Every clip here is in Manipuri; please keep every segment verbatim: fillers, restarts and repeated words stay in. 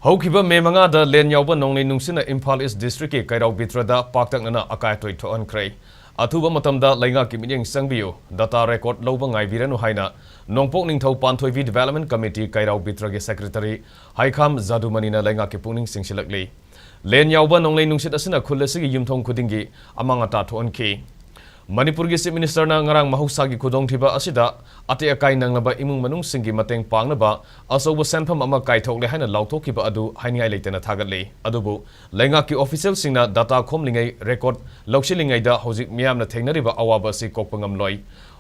ꯍꯧꯈꯤꯕ ꯃꯦ ꯃꯉꯥꯗ ꯂꯦꯟ ꯌꯥꯎꯕ ꯅꯣꯡꯂꯩ ꯅꯨꯡꯁꯤꯠꯅ ꯏꯝꯐꯥꯜ ꯏꯁ ꯗꯤꯁꯇ꯭ꯔꯤꯛꯀꯤ ꯀꯩꯔꯥꯎ ꯕꯤꯇ꯭ꯔꯗ ꯄꯥꯛꯇꯛꯅꯅ ꯑꯀꯥꯏ ꯑꯇꯣꯏ ꯊꯣꯛꯍꯟꯈ꯭ꯔꯦ꯫ ꯑꯊꯨꯕ ꯃꯇꯝꯗ ꯂꯩꯉꯥꯛꯀꯤ ꯃꯤꯠꯌꯦꯡ ꯆꯪꯕꯤꯌꯨ, ꯗꯇꯥ ꯔꯦꯀꯣꯔꯗ ꯂꯧꯕ ꯉꯥꯏꯕꯤꯔꯅꯨ ꯍꯥꯏꯅ ꯅꯣꯡꯄꯣꯛ ꯅꯤꯡꯊꯧ ꯄꯥꯟꯊꯣꯏꯕꯤ ꯗꯤꯕꯦꯂꯞꯃꯦꯟ ꯀꯃꯤꯇꯤ ꯀꯩꯔꯥꯎ ꯕꯤꯇ꯭ꯔꯒꯤ ꯁꯦꯀ꯭ꯔꯦꯇꯔꯤ ꯍꯩꯈꯥꯝ ꯖꯥꯗꯨꯃꯅꯤꯅ ꯂꯩꯉꯥꯛꯀꯤ ꯄꯨꯛꯅꯤꯡ ꯆꯤꯡꯁꯤꯜꯂꯛꯂꯤ꯫ ꯂꯦꯟ ꯌꯥꯎꯕ ꯅꯣꯡꯂꯩ ꯅꯨꯡꯁꯤꯠ ꯑꯁꯤꯅ ꯈꯨꯜ ꯑꯁꯤꯒꯤ ꯌꯨꯝꯊꯣꯡ ꯈꯨꯗꯤꯡꯒꯤ ꯑꯃꯥꯡ ꯑꯇꯥ ꯊꯣꯛꯍꯟꯈꯤ꯫ ꯃꯅꯤꯄꯨꯔꯒꯤ ꯆꯤꯐ ꯃꯤꯅꯤꯁꯇꯔꯅ ꯉꯔꯥꯡ ꯃꯍꯧꯁꯥꯒꯤ ꯈꯨꯗꯣꯡꯊꯤꯕ ꯑꯁꯤꯗ ꯑꯇꯦꯛ ꯑꯀꯥꯏ ꯅꯪꯂꯕ ꯏꯃꯨꯡ ꯃꯅꯨꯡꯁꯤꯡꯒꯤ ꯃꯇꯦꯡ ꯄꯥꯡꯅꯕ ꯑꯆꯧꯕ ꯁꯦꯟꯐꯝ ꯑꯃ ꯀꯥꯏꯊꯣꯛꯂꯦ ꯍꯥꯏꯅ ꯂꯥꯎꯊꯣꯛꯈꯤꯕ ꯑꯗꯨ ꯍꯥꯏꯅꯤꯡꯉꯥꯏ ꯂꯩꯇꯅ ꯊꯥꯒꯠꯂꯤ꯫ ꯑꯗꯨꯕꯨ ꯂꯩꯉꯥꯛꯀꯤ ꯑꯣꯐꯤꯁꯤꯌꯦꯜꯁꯤꯡꯅ ꯗꯇꯥ ꯈꯣꯝꯂꯤꯉꯩ, ꯔꯦꯀꯣꯔꯗ ꯂꯧꯁꯤꯜꯂꯤꯉꯩꯗ ꯍꯧꯖꯤꯛ ꯃꯤꯌꯥꯝꯅ ꯊꯦꯡꯅꯔꯤꯕ ꯑꯋꯥꯕ ꯑꯁꯤ ꯀꯣꯛꯄ ꯉꯝꯂꯣꯏ꯫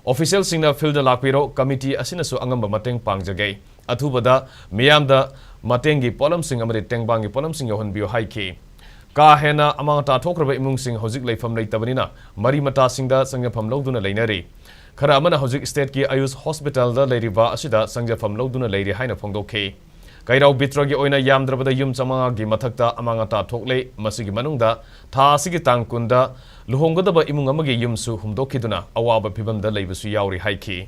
ꯑꯣꯐꯤꯁꯤꯌꯦꯜꯁꯤꯡꯅ ꯐꯤꯜꯗ ꯂꯥꯛꯄꯤꯔꯣ, ꯀꯃꯤꯇꯤ ꯑꯁꯤꯅꯁꯨ ꯑꯉꯝꯕ ꯃꯇꯦꯡ ꯄꯥꯡꯖꯒꯦ꯫ ꯑꯊꯨꯕꯗ ꯃꯤꯌꯥꯝꯗ ꯃꯇꯦꯡꯒꯤ ꯄꯣꯠꯂꯝꯁꯤꯡ ꯑꯃꯗꯤ ꯇꯦꯡꯕꯥꯡꯒꯤ ꯄꯣꯠꯂꯝꯁꯤꯡ ꯌꯧꯍꯟꯕꯤꯌꯨ ꯍꯥꯏꯈꯤ꯫ ꯀꯥ ꯍꯦꯟꯅ ꯑꯃꯥꯡ ꯑꯇꯥ ꯊꯣꯛꯈ꯭ꯔꯕ ꯏꯃꯨꯡꯁꯤꯡ ꯍꯧꯖꯤꯛ ꯂꯩꯐꯝ ꯂꯩꯇꯕꯅꯤꯅ ꯃꯔꯤ ꯃꯇꯥꯁꯤꯡꯗ ꯆꯪꯖꯐꯝ ꯂꯧꯗꯨꯅ ꯂꯩꯅꯔꯤ꯫ ꯈꯔ ꯑꯃꯅ ꯍꯧꯖꯤꯛ ꯁ꯭ꯇꯦꯠꯀꯤ ꯑꯌꯨꯁ ꯍꯣꯁꯄꯤꯇꯥꯜꯗ ꯂꯩꯔꯤꯕ ꯑꯁꯤꯗ ꯆꯪꯖꯐꯝ ꯂꯧꯗꯨꯅ ꯂꯩꯔꯤ ꯍꯥꯏꯅ ꯐꯣꯡꯗꯣꯛꯈꯤ꯫ ꯀꯩꯔꯥꯎ ꯕꯤꯇ꯭ꯔꯒꯤ ꯑꯣꯏꯅ ꯌꯥꯝꯗ꯭ꯔꯕꯗ ꯌꯨꯝ ꯆꯥꯃꯉꯥꯒꯤ ꯃꯊꯛꯇ ꯑꯃꯥꯡ ꯑꯇꯥ ꯊꯣꯛꯂꯦ꯫ ꯃꯁꯤꯒꯤ ꯃꯅꯨꯡꯗ ꯊꯥ ꯑꯁꯤꯒꯤ ꯇꯥꯡ ꯀꯨꯟꯗ ꯂꯨꯍꯣꯡꯒꯗꯕ ꯏꯃꯨꯡ ꯑꯃꯒꯤ ꯌꯨꯝꯁꯨ ꯍꯨꯝꯗꯣꯛꯈꯤꯗꯨꯅ ꯑꯋꯥꯕ ꯐꯤꯚꯝꯗ ꯂꯩꯕꯁꯨ ꯌꯥꯎꯔꯤ ꯍꯥꯏꯈꯤ꯫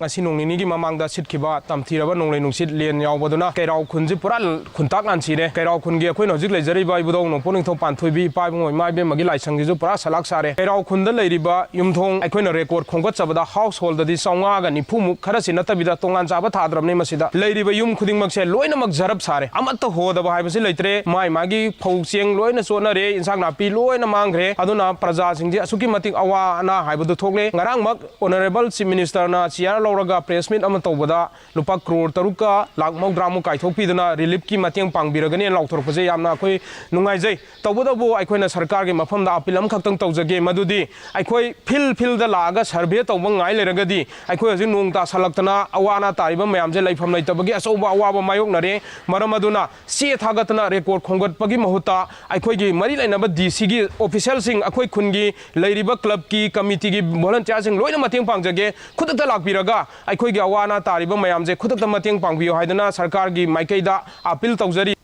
ꯉꯁꯤ ꯅꯣꯡ ꯅꯤꯅꯤꯒꯤ ꯃꯃꯥꯡꯗ ꯁꯤꯠꯈꯤꯕ ꯇꯝꯊꯤꯔꯕ ꯅꯣꯡꯂꯩ ꯅꯨꯡꯁꯤꯠ ꯂꯦꯟ ꯌꯥꯎꯕꯗꯨꯅ ꯀꯩꯔꯥꯎ ꯈꯨꯟꯁꯤ ꯄꯨꯔꯥ ꯈꯨꯟꯇꯥꯛ ꯂꯥꯟꯁꯤꯔꯦ꯫ ꯀꯩꯔꯥꯎ ꯈꯨꯟꯒꯤ ꯑꯩꯈꯣꯏꯅ ꯍꯧꯖꯤꯛ ꯂꯩꯖꯔꯤꯕ ꯏꯕꯨꯙꯧ ꯅꯣꯡꯄꯣꯛ ꯅꯤꯡꯊꯧ ꯄꯥꯟꯊꯣꯏꯕꯤ ꯏꯄꯥ ꯏꯕꯨꯡꯉꯣ ꯏꯃꯥ ꯏꯕꯦꯝꯃꯒꯤ ꯂꯥꯏꯁꯪꯁꯤꯁꯨ ꯄꯨꯔꯥ ꯁꯂꯥꯛ ꯁꯥꯔꯦ꯫ ꯀꯩꯔꯥꯎ ꯈꯨꯟꯗ ꯂꯩꯔꯤꯕ ꯌꯨꯝꯊꯣꯡ ꯑꯩꯈꯣꯏꯅ ꯔꯦꯀꯣꯔꯗ ꯈꯣꯝꯒꯠꯆꯕꯗ ꯍꯥꯎꯁ ꯍꯣꯜꯗꯗꯤ ꯆꯥꯝꯃꯉꯥꯒ ꯅꯤꯐꯨꯃꯨꯛ, ꯈꯔꯁꯤ ꯅꯠꯇꯕꯤꯗ ꯇꯣꯉꯥꯟ ꯆꯥꯕ ꯊꯥꯗ꯭ꯔꯕꯅꯤ꯫ ꯃꯁꯤꯗ ꯂꯩꯔꯤꯕ ꯌꯨꯝ ꯈꯨꯗꯤꯡꯃꯛꯁꯦ ꯂꯣꯏꯅꯃꯛ ꯖꯔꯞ ꯁꯥꯔꯦ꯫ ꯑꯃꯠꯇ ꯍꯣꯗꯕ ꯍꯥꯏꯕꯁꯤ ꯂꯩꯇ꯭ꯔꯦ꯫ ꯃꯥꯏ ꯃꯥꯒꯤ ꯐꯧ ꯆꯦꯡ ꯂꯣꯏꯅ ꯆꯣꯠꯅꯔꯦ, ꯏꯟꯁꯥꯡ ꯅꯥꯄꯤ ꯂꯣꯏꯅ ꯃꯥꯡꯈ꯭ꯔꯦ꯫ ꯑꯗꯨꯅ ꯄ꯭ꯔꯖꯥꯁꯤꯡꯁꯦ ꯑꯁꯨꯛꯀꯤ ꯃꯇꯤꯛ ꯑꯋꯥ ꯑꯅꯥ ꯍꯥꯏꯕꯗꯨ ꯊꯣꯛꯂꯦ꯫ ꯉꯔꯥꯡꯃꯛ ꯑꯣꯅꯔꯦꯕꯜ ꯆꯤꯐ ꯃꯤꯅꯤꯁꯇꯔꯅ ꯆꯤꯌꯥꯔ ꯂꯧꯔꯒ ꯄ꯭ꯔꯦꯁ ꯃꯤꯠ ꯑꯃ ꯇꯧꯕꯗ ꯂꯨꯄꯥ ꯀ꯭ꯔꯣꯔ ꯇꯔꯨꯛꯀ ꯂꯥꯛ ꯃꯧꯗ꯭ꯔꯥꯃꯨꯛ ꯀꯥꯏꯊꯣꯛꯄꯤꯗꯨꯅ ꯔꯤꯂꯤꯐꯀꯤ ꯃꯇꯦꯡ ꯄꯥꯡꯕꯤꯔꯒꯅꯤ ꯂꯥꯎꯊꯣꯔꯛꯄꯁꯦ ꯌꯥꯝꯅ ꯑꯩꯈꯣꯏ ꯅꯨꯡꯉꯥꯏꯖꯩ꯫ ꯇꯧꯕꯇꯕꯨ ꯑꯩꯈꯣꯏꯅ ꯁꯔꯀꯥꯔꯒꯤ ꯃꯐꯝꯗ ꯑꯄꯤꯜ ꯑꯃꯈꯛꯇꯪ ꯇꯧꯖꯒꯦ, ꯃꯗꯨꯗꯤ ꯑꯩꯈꯣꯏ ꯐꯤꯜ ꯐꯤꯜꯗ ꯂꯥꯛꯑꯒ ꯁꯔꯚꯦ ꯇꯧꯕ ꯉꯥꯏ ꯂꯩꯔꯒꯗꯤ ꯑꯩꯈꯣꯏ ꯍꯧꯖꯤꯛ ꯅꯣꯡ ꯇꯥꯁꯜꯂꯛꯇꯅ ꯑꯋꯥ ꯑꯅꯥ ꯇꯥꯔꯤꯕ ꯃꯌꯥꯝꯁꯦ ꯂꯩꯐꯝ ꯂꯩꯇꯕꯒꯤ ꯑꯆꯧꯕ ꯑꯋꯥꯕ ꯃꯥꯌꯣꯛꯅꯔꯦ꯫ ꯃꯔꯝ ꯑꯗꯨꯅ ꯆꯦ ꯊꯥꯒꯠꯇꯅ ꯔꯦꯀꯣꯔꯗ ꯈꯣꯝꯒꯠꯄꯒꯤ ꯃꯍꯨꯠꯇ ꯑꯩꯈꯣꯏꯒꯤ ꯃꯔꯤ ꯂꯩꯅꯕ ꯗꯤ ꯁꯤꯒꯤ ꯑꯣꯐꯤꯁꯤꯌꯦꯜꯁꯤꯡ, ꯑꯩꯈꯣꯏ ꯈꯨꯟꯒꯤ ꯂꯩꯔꯤꯕ ꯀ꯭ꯂꯕꯀꯤ ꯀꯃꯤꯇꯤꯒꯤ ꯚꯣꯂꯟꯇꯤꯌꯥꯔꯁꯤꯡ ꯂꯣꯏꯅ ꯃꯇꯦꯡ ꯄꯥꯡꯖꯒꯦ꯫ ꯈꯨꯗꯛꯇ ꯂꯥꯛꯄꯤꯔꯒ ꯑꯩꯈꯣꯏꯒꯤ ꯑꯋꯥ ꯑꯅꯥ ꯇꯥꯔꯤꯕ ꯃꯌꯥꯝꯁꯦ ꯈꯨꯗꯛꯇ ꯃꯇꯦꯡ ꯄꯥꯡꯕꯤꯌꯨ ꯍꯥꯏꯗꯨꯅ ꯁꯔꯀꯥꯔꯒꯤ ꯃꯥꯏꯀꯩꯗ ꯑꯄꯤꯜ ꯇꯧꯖꯔꯤ꯫